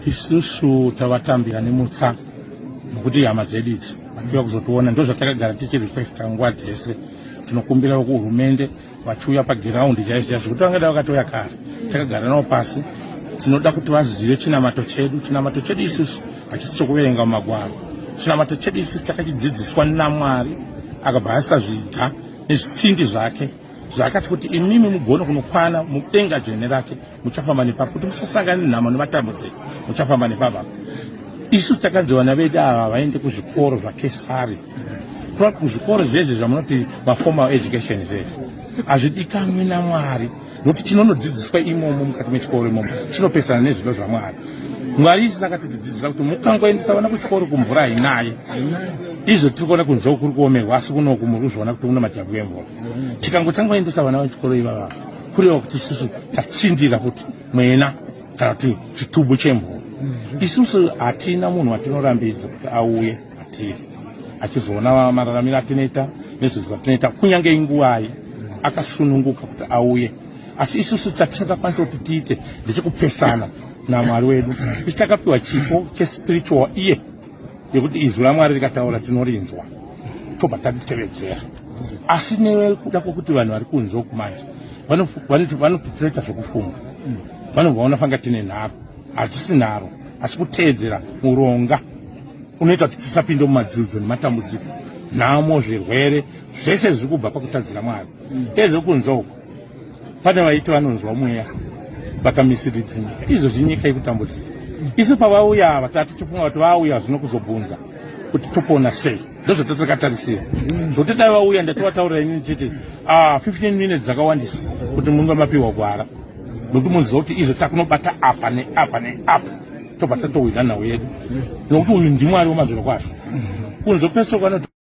Isusu tavatambira nemutsa nokuti hama dzedu idzi vachiuya kuzotiona, ndozvatakagara tichirequesta nguva dzese. Tinokumbira kuhurumende vachiuya pagiraundi chaizvo chaizvo, kuti vangada vakatouya kare, takagara navo pasi. Tinoda kuti vazive chinamato chedu. Chinamato chedu isusu hachisi chokuverenga mumagwaro. Chinamato chedu isusu takachidzidziswa naMwari, akabva aisa zviga nezvitsindi zvake zvaakati kuti imimi mugone kunokwana mudenga dzvene rake, muchafamba nepapa, kuti musasangane nenhamo nematambudziko, muchafamba nepapa. Isu takanzi vana vedu ava vaende kuzvikoro zvakesari, kureva kuti kuzvikoro zvezve zvamunoti maformal education zvezve hazvidikanwi naMwari, nokuti chinonodzidziswa imomo mukati mechikoro imomo chinopesana nezvido zvaMwari. Mwari isu akatotidzidzisa kuti mukangoendesa vana kuchikoro kumvura hainaye. Izvo tiri kuona kunze kuri kuomerwa, asi kunoku muri kuzviona kuti kuna majabwi emvura. Tikangotangoendesa vana vechikoro ivava, kureva kuti isusu tatsindira kuti mwena kana kuti chitubu chemvura. Isusu hatina munhu watinorambidza kuti auye kwatiri achizoona mararamiro atinoita nezvinhu zvatinoita, kunyange inguvai akasununguka kuti auye. Asi isusu chatisingakwanisa kuti tiite ndechekupesana naMwari wedu. Isu takapiwa chipo chespiritual iye yekuti izwi raMwari rikataura tinorinzwa, tobva tatitevedzera. Asi nekuda kwokuti vanhu vari kunze uku manje vanoti tinoita zvekufunga, vanobva vaona fanga tine nharo. Hadzisi nharo, asi kuteedzera muronga unoita kuti tisapinde mumadzudzo nematambudziko, nhamo, zvirwere zvese zviri kubva pakutadzira Mwari. Ezvekunze uku pane vaiti vanonzwa mweya vakamisiridza nyika. Izvozvi nyika ikutambudzika. Isu pavauya ava tatichifunga kuti vauya zvino kuzobvunza kuti topona sei, ndozvatatakatarisiya zvokuti dai vauya ndatovataurira ini ndichiti 15 minutes dzakawandisa kuti munge mapiwa gwara, nokuti muziva kuti izvo takunobata apa neapa neapa, tobva tatowina nhau yedu, nokuti uyu ndiMwari wemazviro kwazvo. Kunze kwese kwanoti.